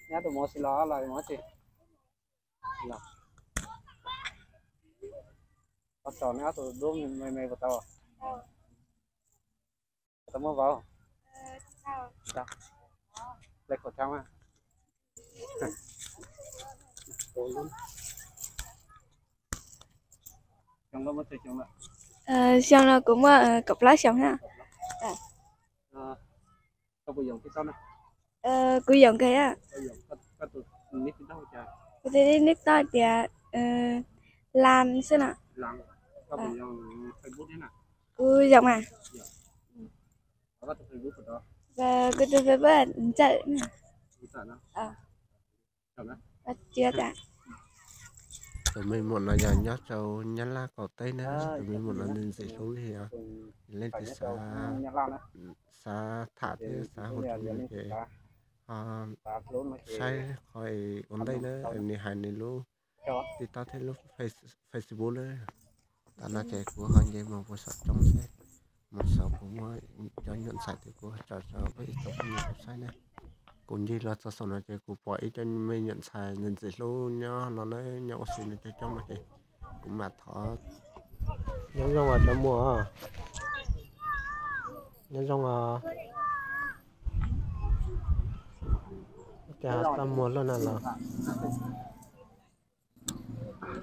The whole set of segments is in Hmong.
Nyob tus mos tsis los los mos tsis los. Ob tau neb ob tug dub me me puas tau? Tau muaj vauv? Ple khẩu trang mas. Xyoo no kuv muaj kaum plaub xyoos na. Kuv yoom kawg. Kuv tus nick toj tias Lan xwb no. Kuv yoom mas. Kuv tus Facebook Ntxawm. Tus me muam no yog nyob rau Nyab Laj qaum teb na, tus me muam no ntxim hlub li os. Leej twg xav tham thiab xav hu rau nws ces ho saib qhov ua ntej na, nws hais nws lub TikTok thiab lub Facebook na. Tam no ces kuv ho nce mus puag saum roob xwb, mus saum puas muaj cov nyuam ntxhais thiab kuv tso tso peb ib tsoom phooj ywg saib na. Kuv ncig los txog saum no ces kuv pom ib co me nyuam ntxhais ntxim hlub nyob no na, nyob ua si no coob coob no ces kuv mam thov. Nyob zoo os cov muam, nyob zoo os. Ces ho txaj muag luaj na los.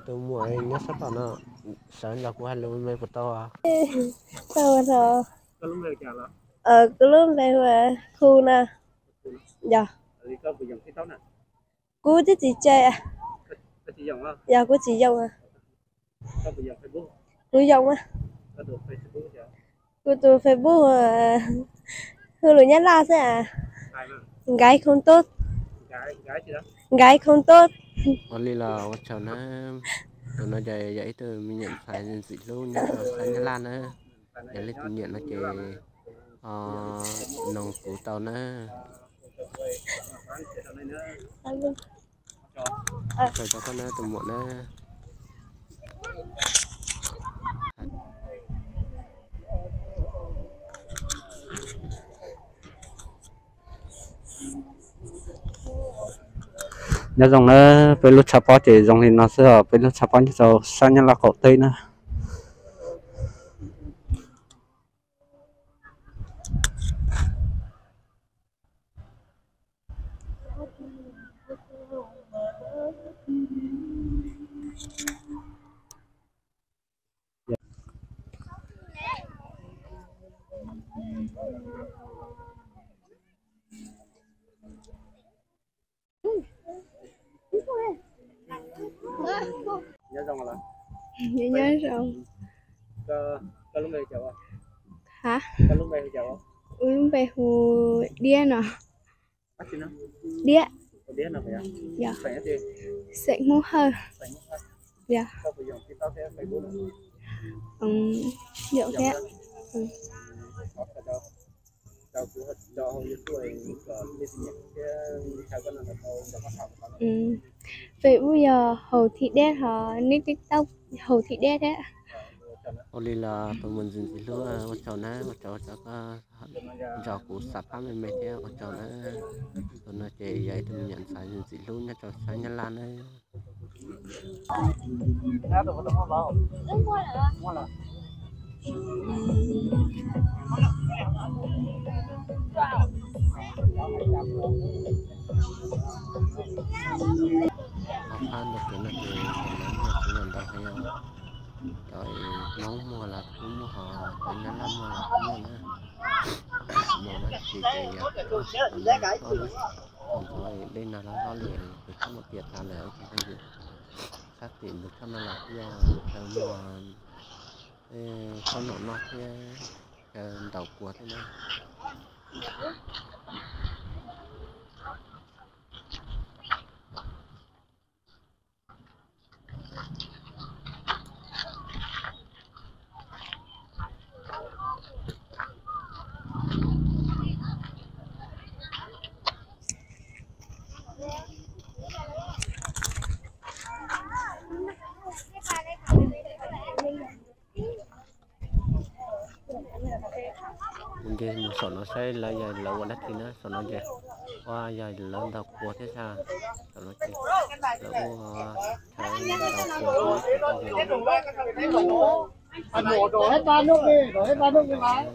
Tus muam nyob sab tom no, sawv nrog kuv hais lus me puas tau? Tau os. Kuv lub npe hu na. Yog. Kuv twb tsis tseem, yog kuv tsis yoom. Kuv yoom. Kuv tus Facebook hu lus Nyab Laj xwb, Nkaiv Khoo Tub. Nkaiv Khoo Tub. Ua li los ua tsaug na. Tus no ces yog ib tug me nyuam ntxhais ntxim hlub nyob rau sab Nyab Laj na. Yog leej twg nyiam no ces ho noog kuv tau na. Tsaug rau koj na tus muam na. Nyob zoo na, peb lub tshav pob ces zoo li no xwb os, peb lub tshav pob nyob rau sab Nyab Laj qaum teb na. Nyob zoo. Ha, kuv lub npe hu Diab no. Diab. Yog. Xeem Hmoob Hawj. Yog. Yoom thiab. Facebook yog Haus Thij Deb, ho nick TikTok Haus Thij Deb thiab. Ua li los tus muam ntxim ntxim hlub, ua tsaug na, ua tsaug rau koj nrog kuv xam phaj me me thiab, ua tsaug na. Tus no ces yog ib tug me nyuam ntxhais ntxim hlub nyob rau sab Nyab Laj na. Ho phaj ntawm kev no ces cov Hmoob muag tseem yog ntau heev os. Cov Hmoob muag los kuj muaj, ho cov Nyab Laj muag los kuj muaj na. Mus no ces ces yog ntxov dej no hlob hlob li kuv txhob muaj piam tas lawm tus phooj ywg. Sab tim ntug tshoj no los kuj yog chaw muag khaub ncaws noj thiab chaw ntaus kua thiab na. Kuv nce mus saum no saib lawv, yog lawv ua dab tsi na saum no ces. Ua yog lawv ntaus kua thiab sas, tam no ces lawv ua chaw ntaus kua thiab. Rau hib pab nub li, rau hib pab nub li mas.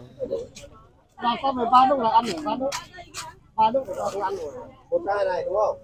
Los tau mười ba nút là ăn được ba nút. Ba nút được ăn được. Một chai này đúng không?